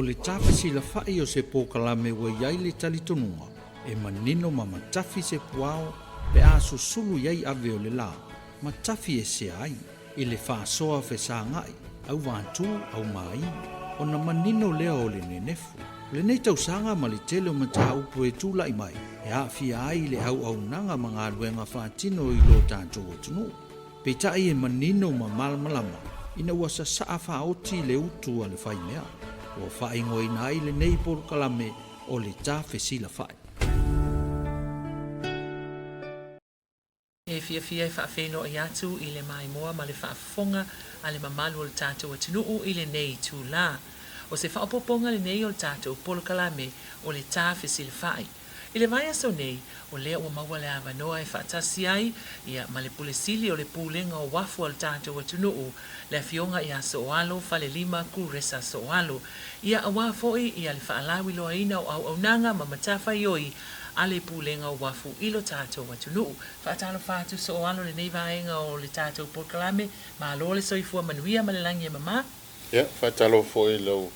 O le ta fesilafai o se polokalame ua i ai le talitonuga e manino ma matafi se puao pe a susulu i ai ave o le la ma tafi esea ai i le faasoa fesagai auvatū aumāi ona manino lea o le nenefu. O lenei tausaga ma le tele o mataupu e tulai mai e aafia ai le auaunaga ma galuega faatino i lo tatou atunuu. Peitai e manino ma malamalama ina ua sasaa faaoti le utu a le faimea, ua faaigoaina ai lenei polokalame o le Ta Fesilafai. E fiafia e faafeiloai atu i le maimoa ma le faafofoga a le mamalu o le tatou atunuu i lenei itula. O se faaopoopoga lenei o le tatou polokalame o le Ta Fesilafai. I le vaiaso nei, o lea ua maua le avanoa e faatasi ai ia ma le Pule Sili o le Pulega o Uafu a le tatou atunuu, le Afioga ia Sooalo Falelima Kuresa Sooalo, ia aua foi ia le faalauiloaina o auaunaga ma matafaioi a le Pulega o Uafu i lo tatou atunuu. Faatalofa atu Sooalo i lenei vaega o le tatou polokalame, malo le soifua manuia ma le lagi e mama. Ia, faatalofa foi i lau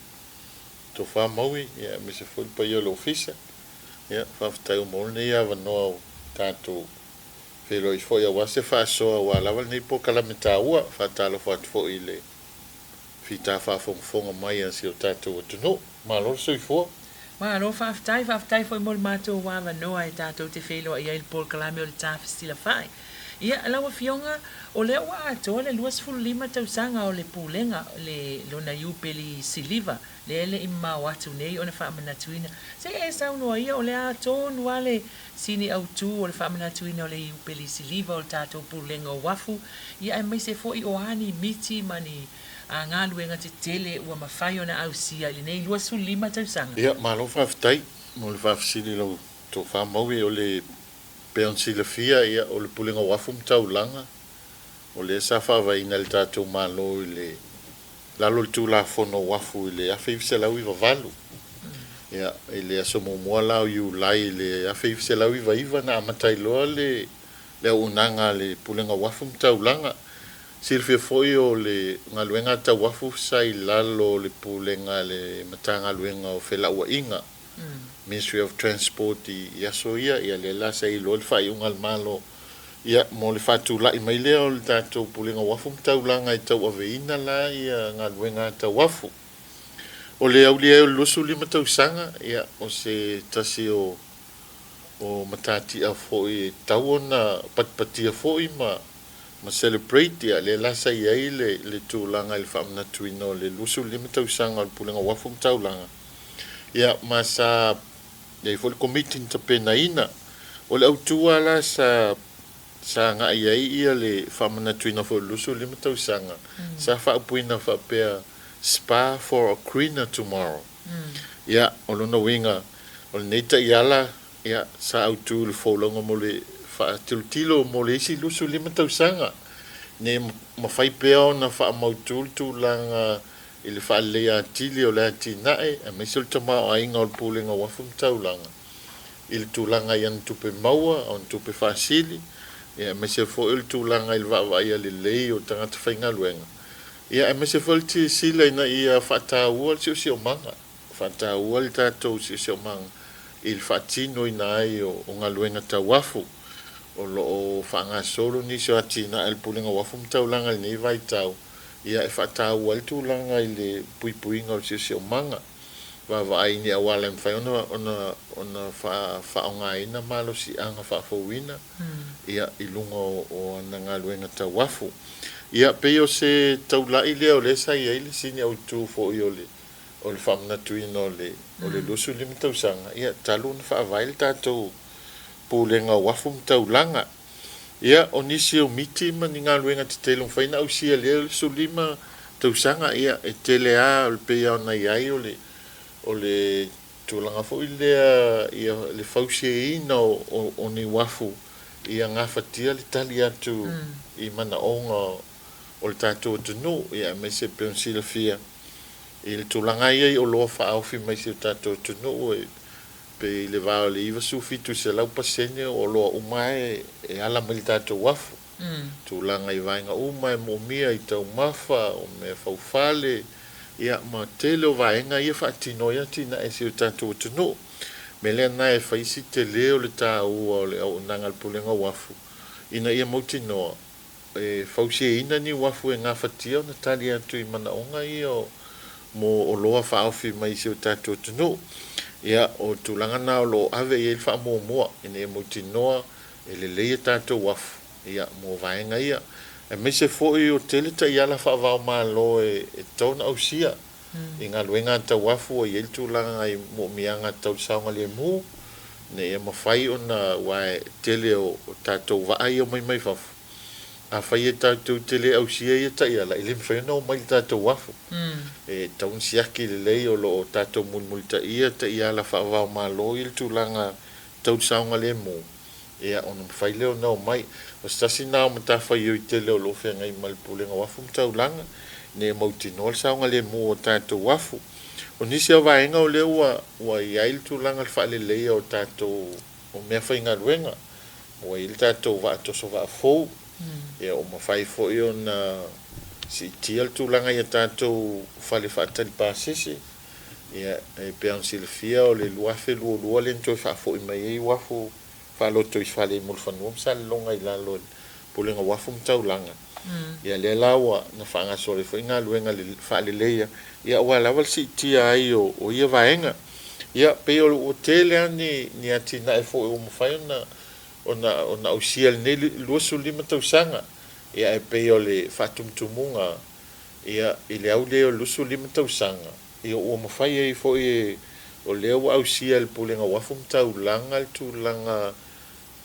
Tofa Maui, ia aemaise foi le paia o le Ofisa. Ia, faafetai ua maua lenei avanoa ua tatou feiloai foi aua se faasoa aua lava lenei polokalame taua. Faatalofa atu foi i le fita faafogafoga mai a si o tatou atunuu. Malo le soifua. Malo faafetai, faafetai foi mo le matou avanoa e tatou te feiloai ai i le polokalame o le Ta Fesilafai. Ia, lau Afioga, o lea ua atoa le 25 tausaga o le Pulega, le lona Iupeli Siliva, lea e le i mamao atu nei ona faamanatuina. Se e saunoa ia, o le a tonu lava le sini autu o le faamanatuina o le Iupeli Siliva o le tatou Pulega o Uafu, ia aemaise foi o a ni miti ma ni galuega tetele ua mafai ona ausia i lenei 25 tausaga. Ia, malo faafetai mo le faafesili i lau tofa Maui. O le Pei ona silafia, ia, o le Pulega o Uafu ma Taulaga, o lea sa faavaeina e le tatou Malo i le lalo o le Tulafono o Uafu i le 1998. Ia, i le aso muamua la o Iulai i le 1999 na amata ai loa le le auaunaga a le Pulega o Uafu ma Taulaga. Silafia foi o le galuega tau uafu sa i lalo o le Pulega a le Matagaluega o Felauaiga. Ministry of Transport i aso ia, ia lea la sa iloa le faaiuga a le Malo ia mo le faatulai mai lea o le tatou Pulega o Uafu ma Taulaga e tauaveina la ia galuega tau uafu. O le aulia ai o le 25 tausaga, ia o se tasi o o matatia foi e tatau ona patipatia foi ma ma celebrate, ia lea la sa i ai le le tulaga i le faamanatuina o le 25 tausaga o le Pulega o Uafu ma Taulaga. Ia, ma sa i ai foi le Komiti na tapenaina. O le autu lava la sa sa agai ai ia le faamanatuina foi o le 25 tausaga, sa faaupuina faapea, Spa for a Greener Tomorrow. Ia, o lona uiga, o lenei taiala, ia, sa autu i le folauga mo le faatilotilo mo le isi 25 tausaga, ina ia mafai pea ona faamautu le tulaga i le faaleleia atili o le atinae aemaise o le tamaoaiga o le Pulega o Uafu ma Taulaga i le tulaga i ana tupe maua, ona tupe faasili, aemaise foi o le tulaga i le vaavaaia lelei o tagata faigaluega, aemaise foi o le silasila ina ia faataua le siosiomaga, faataua le tatou siosiomaga i le faatinoina ai o galuega tau uafu. O lo o faagasolo nisi o atinae a le Pulega o Uafu ma Taulaga i lenei vaitau, ia e faataua ai le tulaga i le puipuiga o le siosiomaga, vaavaai i ni auala e mafai ona ona ona faaaogaina malosiaga faafouina ia i luga o o ana galuega tau afu. Ia pei o se taulai lea o lea sa i ai le sini autu foi o le o le faamanatuina o le o le 25 tausaga, ia talu ona faavae le tatou Pulega o Uafu ma Taulaga. Ia, o nisi o miti ma ni galuega tetele ua mafai ona ausia i lea 15 tausaga, ia, e tele lava, e pei lava ona i ai o le, o le tulaga foi lea, ia, le fausiaina o, o ni uafu ia gafatia le tali atu i manaoga o le tatou atunuu, ia, aemaise e pei ona silafia i le tulaga lava ia i oloa faaofi mai i si o tatou atunuu, e Pe i le va o le 97 i le 100% o oloa uma e ala mai i le tatou uafu. Tulaga i vaega uma e moomia i taumafa, o mea faufale, ia, ma tele o vaega ia e faatino ai atinae a si o tatou atunuu. O le mea lea lena e fai si tele o le taua o le auaunaga a le Pulega o Uafu ina ia mautinoa e fausiaina ni uafu e gafatia ona tali atu i manaoga ia mo oloa faaofi mai i si o tatou atunuu. Ia, o le tulaga lena o lo o ave i ai le faamuamua ina ia mautinoa e lelei a tatou uafu, ia, mo vaega ia. Aemaise foi o tele taiala faava-o-Malo e tatau ona ausia i galuega tau uafu ua i ai le tulaga i moomiaga tau le saogalemu, ina ia mafai ona, aua e tele o tatou vaa ia omai mai fafo, afai e tatou te le ausia ia taiala, e le mafai ona omai i le tatou uafu. E tatau ona siaki lelei o lo o tatou mulimulitaia taiala faava-o-Malo i le tulaga tau le saogalemu, ia ona mafai lea ona omai. O se tasi lena o matafaioi tele o lo o feagai ma le Pulega o Uafu ma Taulaga, ina ia mautinoa le saogalemu o tatou uafu. O nisi o vaega o lea ua ua i ai le tulaga o le faaleleia o tatou o meafaigaluega, ua i ai le tatou vaa toso vaa fou, ia ua mafai foi ona siitia le tulaga i a tatou fale faatali pasese, ia e pei ona silafia o le 2022 lea na toe faafoi mai ai uafu faalotoifale i Mulifanua ma Salelologa i lalo o le Pulega o Uafu ma Taulaga. Ia lea la ua na faagasolo ai foi galuega faaleleia, ia aua lava le siitia ai o ia vaega. Ia pei ua tele lava ni ni atinae foi ua mafai ona ona ona ausia i lenei 25 tausaga. Ia ae pei o le faatumutumuga ia i le au lea o le 25 tausaga, ia ua mafai ai foi e o lea ua ausia e le Pulega o Uafu ma Taulaga le tulaga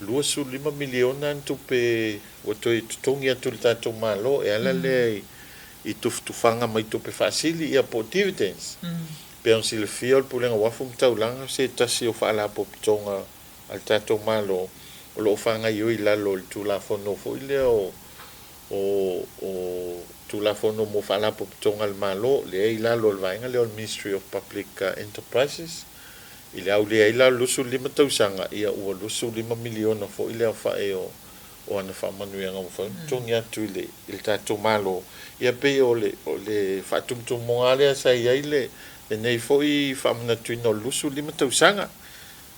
$25 miliona ni tupe ua toe totogi atu i le tatou Malo e ala lea i tufatufaga mai tupe faasili ia po o dividends. Pei ona silafia o le Pulega o Uafu ma Taulaga o se tasi o faalapotopotoga a le tatou Malo o lo o faagaioi i lalo o le Tulafono foi lea o o Tulafono mo Faalapotopotoga a le Malo, lea e i lalo o le vaega lea o le Ministry of Public Enterprises. I le aulea ai la o le 25 tausaga, ia ua 25 miliona foi le aofai o o ana faamanuiaga ua mafai ona totogi atu i le i le tatou Malo. Ia pei o le o le faatumutumuga lava lea sa i ai le lenei foi faamanatuina o le 25 tausaga.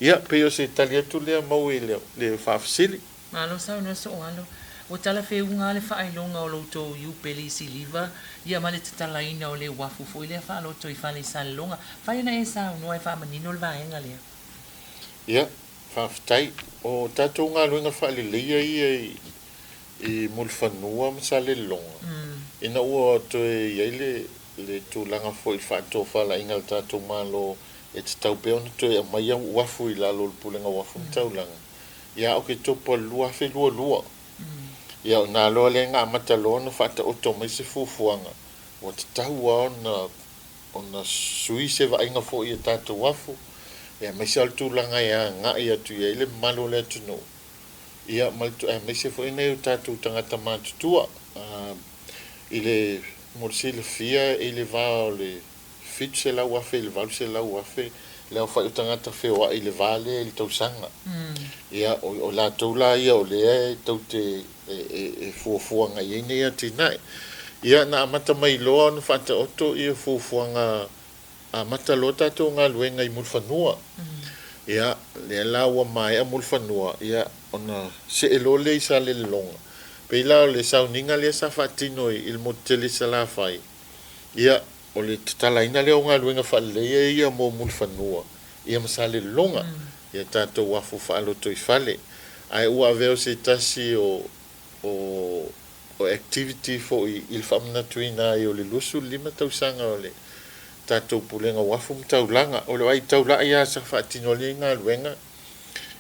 Ia pei o se tali atu lea Maui i le le faafesili. Malo saunoa Sooalo. Ua talafeuga lava le faailoga o lo outou iupeli siliva ia ma le tatalaina o le uafu foi lea faaloto i fale i Salelologa. Fai ona e saunoa e faamanino le vaega lea. Ia, faafetai. O tatou galuega faaleleia ia i Mulifanua ma Salelologa, ina ua toe i ai le le tulaga foi i le faatofalaiga a le tatou Malo e tatau pea ona toe aumai uafu i lalo o le Pulega o Uafu ma Taulaga, Ia Oketopa o le 2022. Ia o nā loa lea na amata loa ona faataoto mai se fuafuaga ua tatau lava ona ona sui se vaaiga foi i a tatou afu, ia aemaise lava o le tulaga e agai atu i ai le mamalu o le atunuu, ia ma le aemaise foi nai o tatou tagata matutua. I le mo le silafia i le va o le 700,000 i le 800,000 le aofai o tagata feoai i le va lea i le tausaga. Ia, o latou la ia o lea e tou te e fuafua agai i ai nei atinae. Ia, na amata mai loa ona faataoto ia fuafuaga, amata loa tatou galuega i Mulifanua. Ia, lea la ua maea Mulifanua, ia, ona see loa lea i Salelologa. Pei la o le sauniga lea sa faatino i le motu tele i Salafai, Ia, o le tatalaina lea o galuega faaleleia ia mo Mulifanua, ia ma Salelologa, ia tatou afu faalotoifale. Ae ua avea o se tasi o, o, o activity foi i le faamanatuina ai o le 25 tausaga o le tatou Pulega o Uafu ma Taulaga. O le vaai taulai lava sa faatino ai lenei galuega,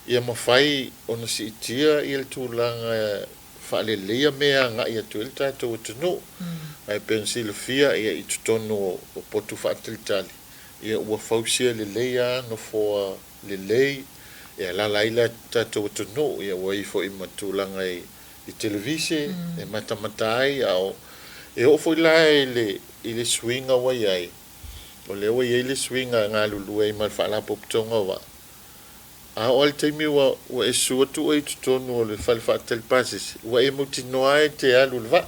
ia mafai ona siitia ia le tulaga faaleleia mea e agai atu ai le tatou atunuu. Ae pei ona silafia ia i totonu o potu faatalitali, ia ua fausia lelei lava nofoa lelei e alaala ai le tatou atunuu. Ia ua i ai foi ma tulaga i televise e matamata ai, a o e oo foi la i le i le suiga ua i ai, o lea ua i ai le suiga e galulue ai ma le Faalapotopotoga o Vaa, A oo lava i le taimi ua ua e susu atu oe i totonu o le fale faatali pasese, ua e mautinoa lava e te alu i le vaa.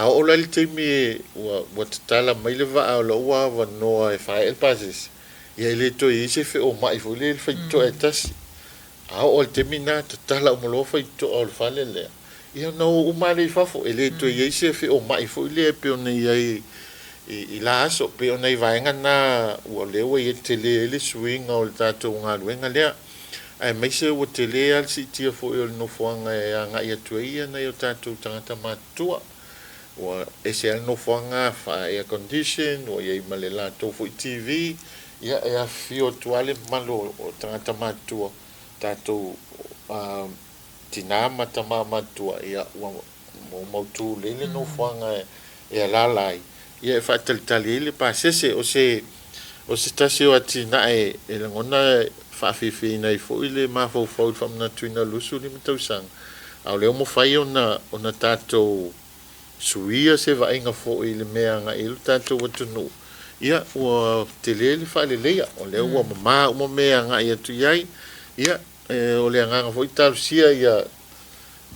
A oo la i le taimi e ua ua tatala mai le vaa o lou avanoa e faaee le pasese, ia e le toe i ai se feomai foi lea i le faitotoa e tasi. A oo i le taimi lena tatala uma loa faitotoa o le fale lea, ia ona o uma lava lea i fafo, e le toe i ai se feomai foi lea e pei ona i ai i la aso. E pei o nai vaega na ua lea ua i ai tele ai le suiga o le tatou galuega lea, aemaise ua tele lava le siitia foi o le nofoaga e agai atu ai nai o tatou tagata matutua. Ua ese lava le nofoaga faa-air condition, ua i ai ma le latou foi TV, ia e afifio atu lava le mamalu o tagata matutua, tatou tinā ma tamā matutua, ia ua maumautu lelei le nofoaga e alaala ai, ia e faatalitali ai le pasese. O se o se tasi o atinae e lagona e faafiafiaina ai foi le mafaufau i le faamanatuina o le 25 tausaga, a o lea ua mafai ona tatou suia se vaaiga foi i le mea e agai i ai lo tatou atunuu, ia ua tele le faaleleia, o lea ua mama uma mea e agai atu i ai. Ia, o le agaga foi talosia ia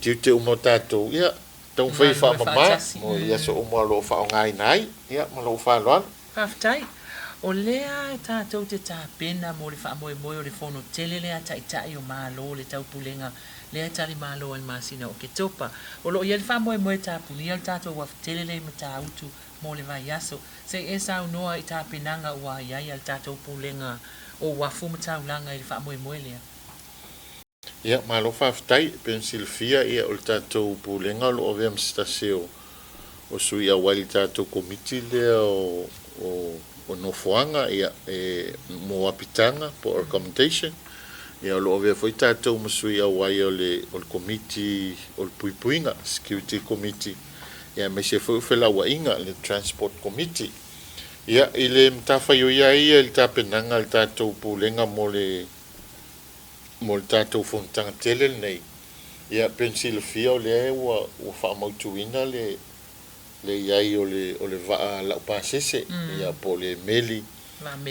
tiute uma o tatou, ia taumafai e faamama mo i aso uma o lo o faaaogaina ai. Ia, ma lou faaaloalo. Faafetai. O lea tatou te tapena mo le faamoemoe o le fono tele lea a Taitai o Malo o le Taupulega lea e tali malo ai le masina o Oketopa. O lo o i ai le faamoemoe e tapunia le tatou uafu tele lea i Matautu mo le vaiaso. Se i e saunoa i tapenaga ua i ai a le tatou Pulega o Uafu ma Taulaga i le faamoemoe lea. Ia, malo faafetai. E pei ona silafia, ia, o le tatou Pulega o lo o avea ma se tasi o, o sui auai i le tatou Komiti lea o, o, o nofoaga, ia, e, mo apitaga po o accommodation. Ia, o lo o avea foi tatou ma sui auai o le, o le Komiti o le Puipuiga, Security Committee, ia, aemaise foi o Felauaiga, le Transport Committee. Ia, i le matafaioi lava ia i le tapenaga a le tatou Pulega mo le mo le tatou fonotaga tele lenei, ia pei ona silafia o lea ua ua faamautuina le le i ai o le o le vaa laupasese, ia po o le meli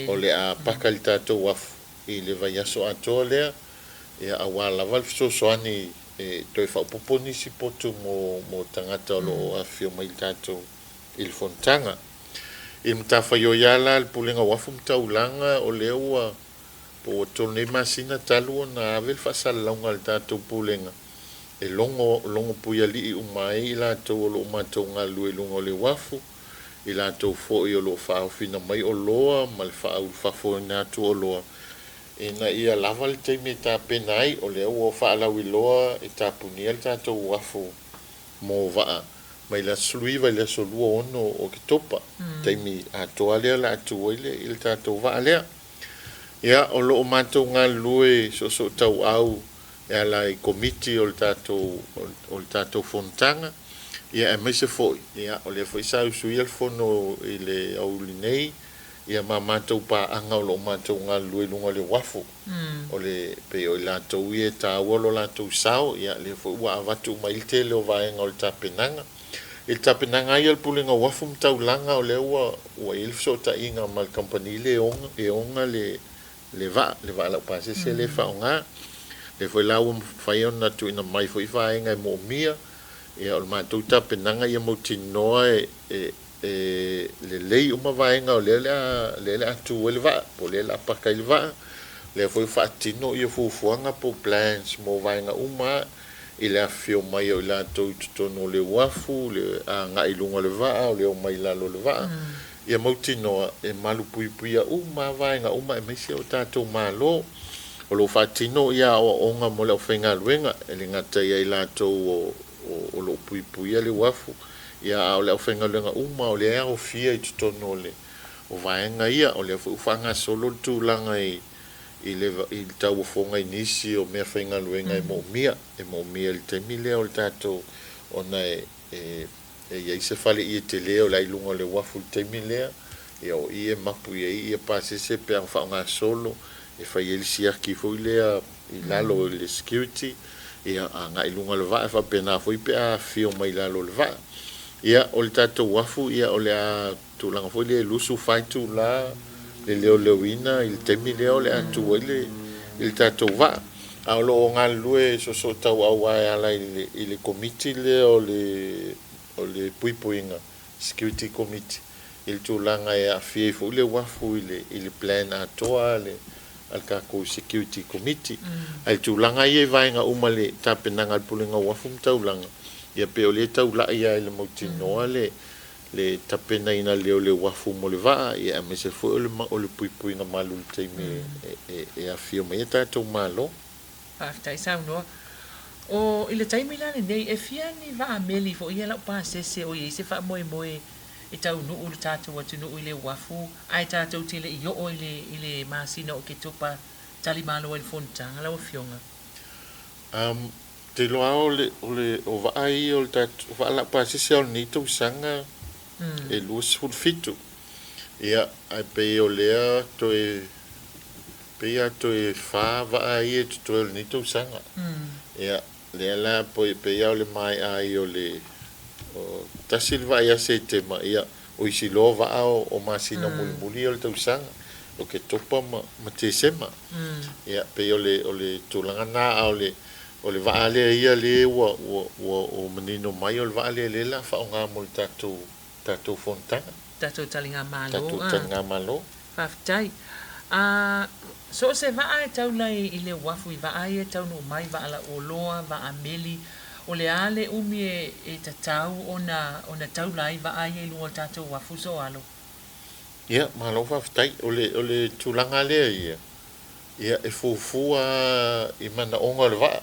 o le a paka i le tatou afu i le vaiaso atoa lea, ia aua lava le fesoasoani e toe faaopoopo nisi potu mo mo tagata o lo o afifio mai i le tatou i le fonotaga. I le matafaioi lava la a le Pulega o Uafu ma Taulaga o lea ua Po ua tolu nei masina talu ona ave le faasalalauga a le tatou Pulega e logo, logo puialii uma ai i latou o lo o matou galulue i luga o le uafu, i latou foi o lo o faaofiina mai oloa ma le faaulufafoina atu o oloa, ina ia lava le taimi e tapena ai. O lea ua faalauiloa e tapunia le tatou uafu mo vaa mai le aso 19 i le aso 26 o Oketopa, taimi atoa lea o le a tu ai le tatou vaa lea. Ia, o lo o matou galulue soosootauau e ala i Komiti o le tatou o le tatou fonotaga, ia aemaise foi, ia, o lea foi sa usuia le fono i le aoauli nei, ia ma matou paaga o lo o matou galulue i luga o le uafu. O le, pei o i latou ia e taua lo latou sao, ia, lea foi ua avatu uma ai le tele o vaega o le tapenaga. I le tapenaga lava ia a le Pulega o Uafu ma Taulaga, o lea ua ua i ai le fesootaiga ma le kamupani lea e ona le le vaa, le vaa laupasese lea e faaaoga. O lea foi la ua mafai ona tuuina mai foi vaega e moomia. Ia o le matou tapenaga ia mautinoa e e e lelei uma vaega o lea o le a lea o le a tu ai le vaa, po o lea o le a paka ai le vaa. O lea foi ua faatino ia fuafuaga po o plans mo vaega uma i le afifio mai o i latou i totonu o le uafu, le agai i luga o le vaa, o le omai i lalo o le vaa, ia mautinoa e malupuipuia uma lava vaega uma aemaise o tatou Malo. O lo o faatino ia aoaoga mo le aufaigaluega, e le gata ia i latou o lo o puipuia le uafu, ia a o le aufaigaluega uma o lea e aofia i totonu o le o vaega ia. O lea foi ua faagasolo le tulaga i i le i le tauofoga i nisi o meafaigaluega e moomia, e moomia i le taimi lea o le tatou ona e e e i ai se faleie tele o le a i luga o le uafu i le taimi lea, ia o i e mapu i ai ia pasese pe a faaaogasolo e fai ai le siaki foi lea i lalo i le security, ia agai i luga o le vaa e faapena foi pe a afifio mai i lalo o le vaa. Ia o le tatou uafu ia o le a tulaga foi lea e 24 itula le leoleoina i le taimi lea o le a tu ai le i le tatou vaa. A o lo o galulue soosootauau lava e ala i le i le Komiti lea o le o le puipuiga, Security Committee, i le tulaga e aafia ai foi le uafu i le i le plan atoa a le a le tatou Security Committee. Ae i le tulaga ia i vaega uma i le tapenaga a le Pulega o Uafu ma Taulaga, ia pei o lea e taulai lava i le mautinoa le le tapenaina lea o le uafu mo le vaa, ia aemaise foi o le o le puipuiga malu i le taimi e e e afifio mai ai tatou Malo. Faafetai saunoa. O i le taimi la lenei, e fia ni vaa meli foi ia laupasese o i ai se faamoemoe e taunuu le tatou atunuu i le uafu ae tatou te le i oo i le i le masina o Oketopa tali malo ai le fonotaga lau Afioga? Um, te iloa o le, o le, o vaa ia o le tatou, o vaa laupasese o lenei tausaga e 27. Ia, ae pei o lea toe, pei a toe fa vaa ia e totoe o lenei tausaga. Ia, lea la pei lava o le maea ai o le, o, tasi le vaa ia Setema, ia, o isi loa vaa o masina mulimuli ia o le tausaga, Oketopa ma, ma Tesema. Ia, pei o le, o le tulaga lena, a o le, o le vaa lea ia lea ua, ua, ua, ua manino mai o le vaa lea lea la a faaaoga mo le tatou, tatou fonotaga. Tatou taligamalo, Tatou taligamalo. Faafetai. A, so o se vaa e taula i le uafu i vaa ia e taunuu mai, vaa lauoloa, vaa meli, o le a le umi e, e tatau ona, ona taula ai vaa ia i luga o le tatou uafu Soalo? Ia, malo faafetai. O le, o le tulaga lea ia, ia e fuafua i manaoga o le vaa.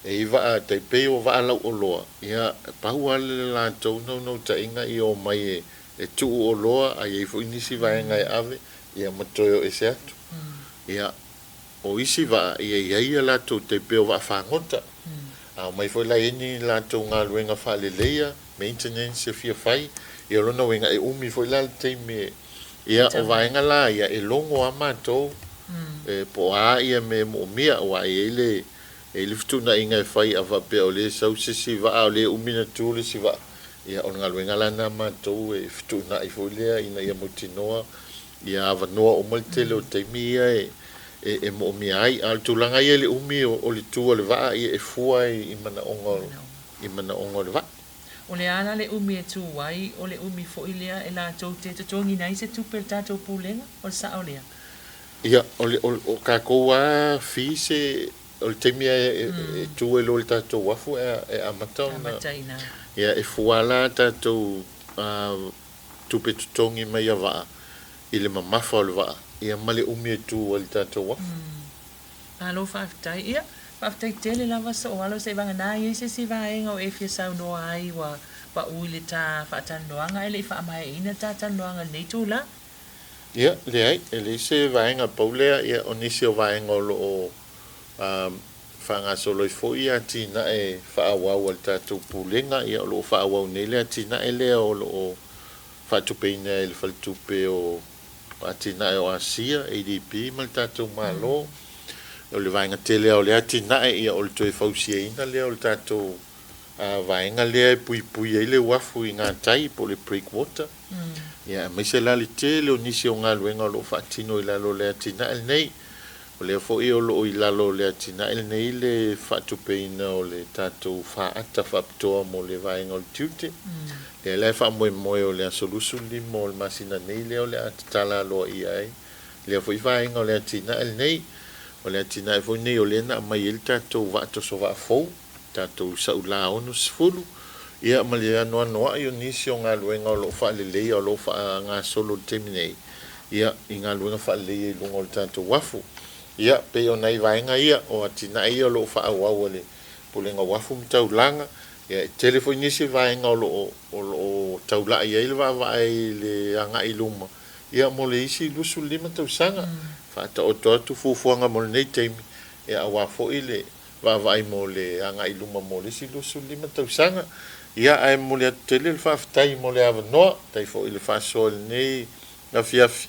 E i vaa tai pei o vaa lauoloa, ia, pau lava le latou naunautaiga ia omai e, e tuu oloa a i ai foi nisi vaega e ave, ia ma toe o ese atu. Ia, o isi vaa, ia e i ai a latou tai pei o vaa fagota. A omai foi la e i ai ni latou galuega faaleleia, maintenance e fia fai, ia o lona uiga e umi foi la le taimi e, ia o vaega la ia e logo lava matou e po o a ia mea e moomia aua e i ai le e i ai le fetuunaiga e fai a faapea o lea e sau se isi vaa o lea e umi ona tu le isi vaa, ia o le galuega la lena a matou e fetuunai foi lea ina ia mautinoa ia avanoa uma le tele o taimi ia e e moomia ai. A o le tulaga ia i le umi o le tu a le vaa ia e fua i manaoga i manaoga o le vaa. O le a la le umi e tu ai, o le umi foi lea e latou te totogiina ai se tupe i le tatou Pulega, o le sao lea? Ia, o le, o, o tatou lava fees e, o le taimi e, e, e tu ai loa i le tatou uafu e, e amata ona, Amata i ina. Ia, e fua la tatou uh, tupe totogi mai a vaa i le mamafa o le vaa, ia ma le umi e tu ai i le tatou uafu. Malo faafetai. Ia, faafetai tele lava Sooalo se i vagana i ai se isi vaega o e fia saunoa ai ua pau i le ta faatalanoaga ae le i faamaeaina le ta talanoaga i lenei itula. Ia, leai, e leai se vaega pau lea, ia, o nisi o vaega o lo o faagasolo ai foi atinae faaauau a le tatou Pulega, ia, o lo o faaauau nei le atinae lea o lo o faatupeina e le Faletupe o Atinae o Asia, ADB, ma le tatou Malo. O le vaega tele lava o lea atinae, ia, o le toe fausiaina lea o le tatou vaega lea e puipui ai le uafu i gatai po o le breakwater. Ia, aemaise la le tele o nisi o galuega o lo o faatino i lalo o le atinae lenei. O lea foi o lo o i lalo o le atinae lenei le faatupeina o le tatou faata faapitoa mo le vaega o le tiute. Lea la e faamoemoe o le aso 25 o le masina nei lea o le a tatala aloaia ai lea foi vaega o le atinae lenei. O le atinae foi lenei o lea na aumai ai le tatou vaa toso vaa fou, tatou Saula 60, ia ma le anoanoai o nisi o galuega o lo o faaleleia o lo o faagasolo i le taimi nei, ia, i galuega faaleleia i luga o le tatou uafu. Ia, pei o nai vaega ia, o atinae ia o lo o faaauau e le Pulega Uafu ma Taulaga, ia, e tele foi nisi vaega o lo o, o lo o taulai ai le vaavaai i le agai i luma, ia, mo le isi 25 tausaga. Faataoto atu fuafuaga mo lenei taimi, ia, aua foi le vaavaai mo le agai i luma mo le isi 25 tausaga. Ia, ae momoli atu tele le faafetai mo le avanoa, faafetai foi i le faasoa i lenei afiafi.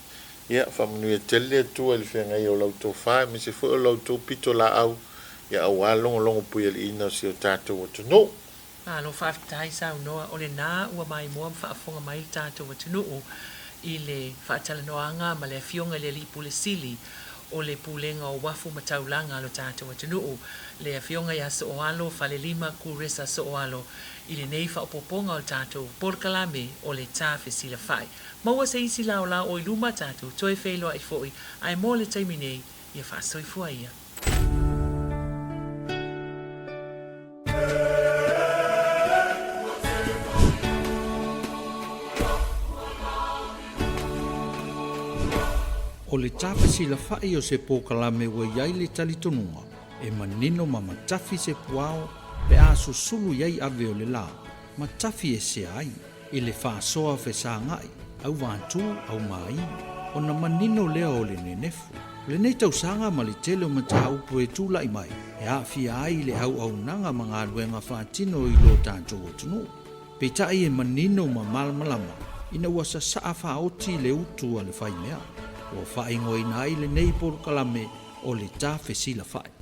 Ia, faamanuia tele le Atua i le feagai o la outou fa, aemaise foi o la outou pitolaau, ia, aua le logologo puialiiina o si o tatou atunuu. Malo faafetai saunoa, o lena ua maimoa ma faafofoga mai le tatou atunuu i le faatalanoaga ma le Afioga i le Alii Pule Sili o le Pulega o Uafu ma Taulaga a lo tatou atunuu, le Afioga ia Sooalo Falelima Kuresa Sooalo, i lenei faaopoopoga o le tatou polokalame o le Ta Fesilafai. Maua se isi laolao o i luma tatou toe feiloai foi, ae mo le taimi nei, ia faasoifua ia. O le tafesilafai o se polokalame ua i ai le talitonuga e manino ma matafi se puao pe a susulu i ai ave o le la ma tafi esea ai i le faasoa fesagai auvatū aumāi ona manino lea o le nenefu. O lenei tausaga ma le tele o mataupu e tulai mai e aafia ai le auaunaga ma galuega faatino i lo tatou atunuu. Peitai e manino ma malamalama ina ua sasaa faaoti le utu a le faimea ua faaigoaina ai lenei polokalame o le Ta Fesilafai.